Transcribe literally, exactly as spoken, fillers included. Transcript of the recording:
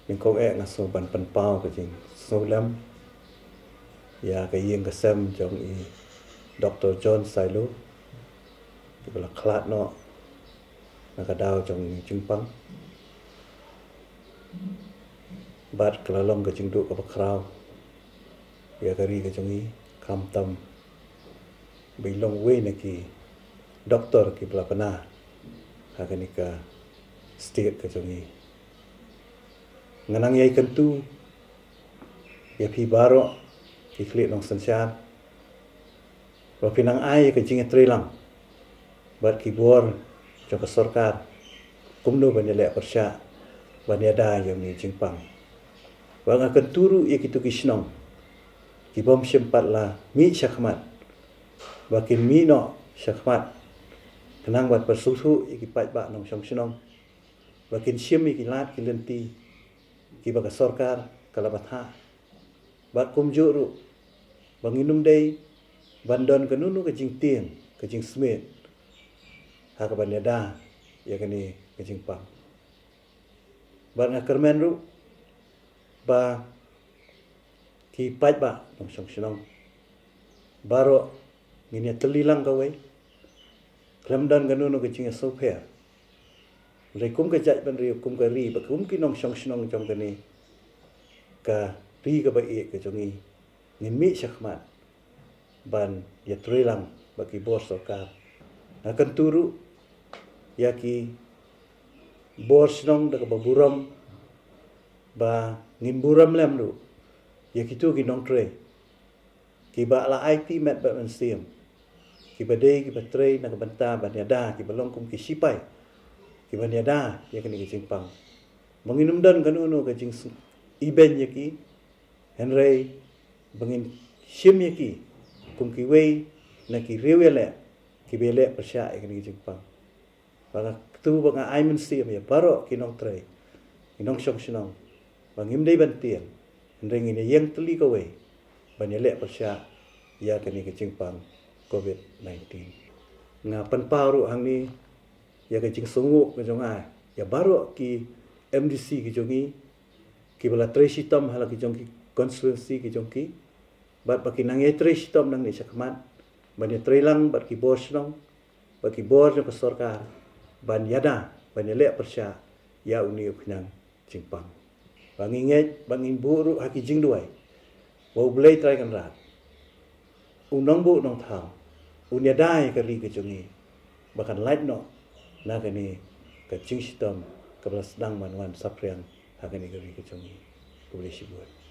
Nyngkong eh nga sngew ban pynpaw ka jingsngewlem ïa ka ïing ka sem jong i Doktor John Sailo, kiba la khlad noh na ka daw jong i jingpang. Bad ka la long ka jingduh kaba khraw ïa ka ri ka jong i, khamtam ba i long uwei na ki doktor kiba la pynah ha kane ka state ka jong i. Nga nang ïai kyntu ïa phi baroh ki khlieh nongsynshar ba phin nang ai ïa ka jingïatreilang bad ki bor jong ka sorkar kumno ban ïaleh pyrshah ban ïada ïa une u jingpang. Ba nga kyntu ruh ïa kito ki shnong ki bym shym pat la mih shakhmat ba kin mih noh shakhmat khnang ban pyrsngewthuh ïa ki paidbah nongshong shnong, ba kin shim ïa ki lad ki lynti kiba ka sorkar ka la bthah. Bad kumjuh ruh ba ngin ym dei ban don kano kano ka jingtieng ka jingsmiej ha kaban ïada ïa kane ka jingpang. Bad nga kyrmen ruh ba ki paidbah nongshong shnong baroh ngin ïatylli lang kawei, khlem don kano kano ka jingïasngewpher. Hynrei kum ka jaitbynriew, kum ka ri, bad kum ki nongshong shnong jong kane ka ri kaba ïeit ka jong i, ngin mih shakhmat ban ïatreilang bad ki bor sorkar. Nga kyntu ruh ïa ki bor shnong da kaba burom ba ngin burom lem ruh ïa kito ki nongtrei kiba la aiti met bad mynsiem, kiba dei kiba trei na ka bynta ban ïada, kiba long kum ki shipai kiban ïada ïa kane ka jingpang. Ba ngin ym don kano kano ka jingibeiñ ïa ki, hynrei ba ngin shim ïa ki kum kiwei na ki riew ïaleh kiba ïaleh pyrshah ïa kane ka jingpang. Ba nga kyntu, ba nga ai mynsiem ïa baroh ki nongtrei, ki nongshong shnong, ba ngim dei ban tieng, hynrei ngin ïeng tylli kawei ban ïaleh pyrshah ïa kane ka jingpang covid nineteen. Nga pynpaw ruh hangne ïa ka jingsngewnguh ka jong nga ïa baroh ki M D C ki jong i kiba la trei shitom ha la ki jong ki constituency ki jong ki, bad ba ki nang ïai trei shitom nangne shakhmat ban ïatreilang bad ki bor shnong bad ki bor jong ka sorkar ban ïada, ban ïaleh pyrshah ïa une u khñiang jingpang. Ba ngi ngeit, ba ngin buh ruh ha ki jingduwai ba U Blei Trai Kynrad u nongbuh nongthaw un ïada ïa ka ri ka jong i ba kan lait noh na kane ka jingshitom kaba la sdang ban wan saphriang ha kane ka ri ka jong i. Khublei shibun.